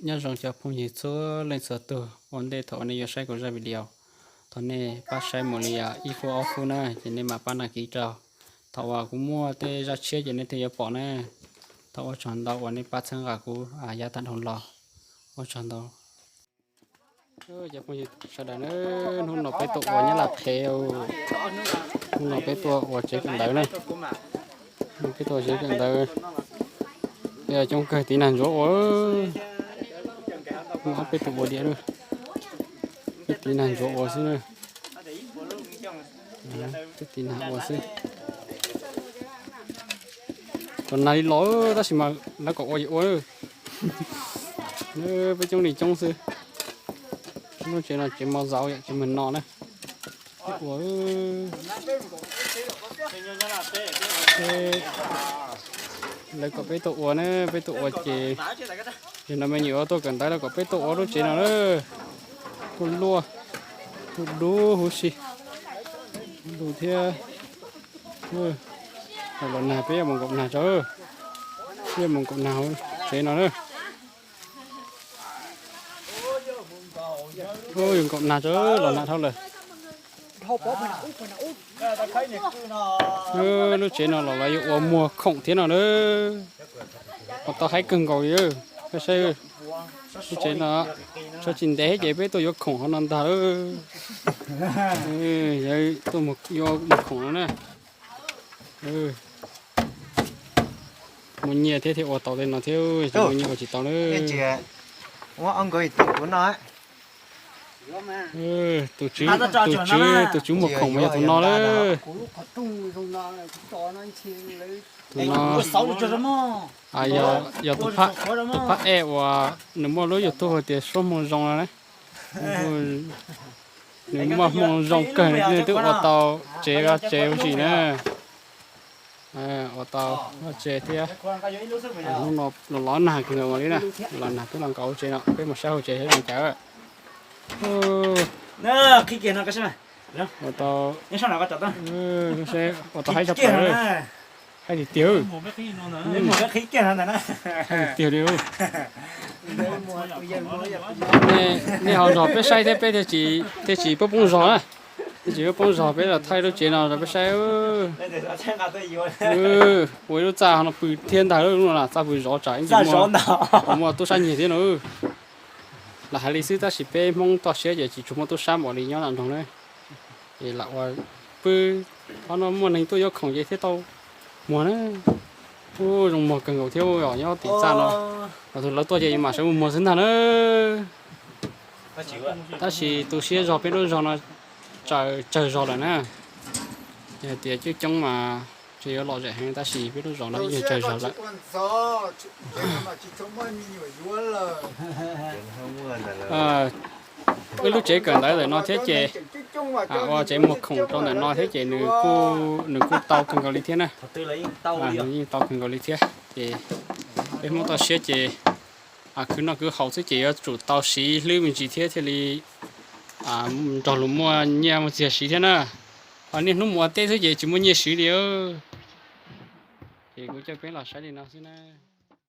Nyob zoo cov phooj ywg txhua leej txhua tug, ua ntej thaum uas nej yuav saib kuv zaj video, thov nej pab saib mus li ib fub ob fub na, ces nej mam pab đăng ký rau. Thaum uas kuv muaj tej zaj tshiab ces nej thiaj yuav pom na. Thov ua tsaug ntau uas nej pab txhawb nqa kuv yav tag dhau los. Ua tsaug ntau. Cov phooj ywg sawv daws na, hnub no peb tuaj ua Nyab Laj qhev, hnub no peb tuaj ua tsev kawm ntawv na. Peb tuaj ua tsev kawm ntawv, coob kawg tiv nag ntsuav ua. Ob peb tug ua diam lawm, peb tiv nag ntsuav ua xwb na. Peb tiv nag ua xwb. Thaum nag li los tab sis mas lawv kom ua ces ua. Peb coob li coob xwb. Lub tsev no tsev mos zaus yom, tsev mos no na. Ua, lawv kom peb tuaj ua na, peb tuaj ua ces, ces no me nyuam tuaj kawm ntawv lawv kom peb tuaj ua lub tsev no na. Kuj luaj, kuj dub huv si, dub thiab. Los nag peb yuav mus nkaum nag tso, peb yuav mus nkaum nag hauv tsev no na. Yuav nkaum nag tso, los nag dhau lawm. Lub tsev no los lawv yuav ua muag khoom thiab no na. Ua tau haib kawg nkaus li. Peb saib, lub tsev no tso tsis ntev ces peb tuaj yuav khoom hauv no ntag. Yog tuaj yuav muag khoom no na. Muaj nyiaj thiab thiaj ua tau tej no thiab, tsis muaj nyiaj ua tsis tau na. Tus tswv, tus tswv, tus tswv muag khoom mas yog tus no lawm. Tus no yog tus phab ej uas nws muaj lub YouTube hais tias Suab Hmoo Zoo no na. Nws muaj hmoo zoo kawg, nws twb ua tau tsev vaj tsev ua si na. Ua tau vaj tsev thiab. Hnub no los los nag kawg nkaus li na, los nag peb los nkaum hauv tsev no, peb mus saib hauv tsev saib zoo cas. Ua tau, ua tau haib tshaj plaws, haib tiag tiag, haib tiag li. Nej ho zog peb saib thiab peb thiaj tsis poob poob zog na. Thiaj tsis poob poob zog, peb los thaij lub tsev no rau peb saib. Ua ib lub txaj no pw thiab ntag, lub no txaj pw zov tsam ib ntsis muaj tub sab nyiag thiab no. Lam hais li xwb tab sis peb Hmoob toj siab ces tsis tshua muaj tub sab npaum li nyob nram nroog na. Ces lam ua pw, qhov no muaj neeg tuaj yuav khoom ces thiaj tau muag na. Ub, zoo muag kawg nkaus thiab os, nyob tim txaj no. Thaum twg lawv tuaj ces mam sawv mus muag xwb ntag na. Tab sis tu siab zog peb lub zog no tsawg zog lawm na. Yog hais tias coob coob mas tseem yuav lom zem heev tab sis peb lub zos no ib nyuag tsawg zog lawm. Wb lub tsev kawm ntawv ntawm no thiab ces, ua tsev muag khoom rau ntawm no thiab ces nws kuj, nws kuj tau kawg nkaus li thiab na. Nws yeej tau kawg nkaus li thiab ces peb Hmoob toj siab ces khwv noj khwv haus xwb ces yuav tsum tau siv hlwb me ntsis thiab thiaj li nrog luag muaj nyiaj muaj txiag siv thiab na. Ho niaj hnub mus ua teb xwb ces tsis muaj nyiaj siv li. Ces kuv coj peb los saib li no xwb na.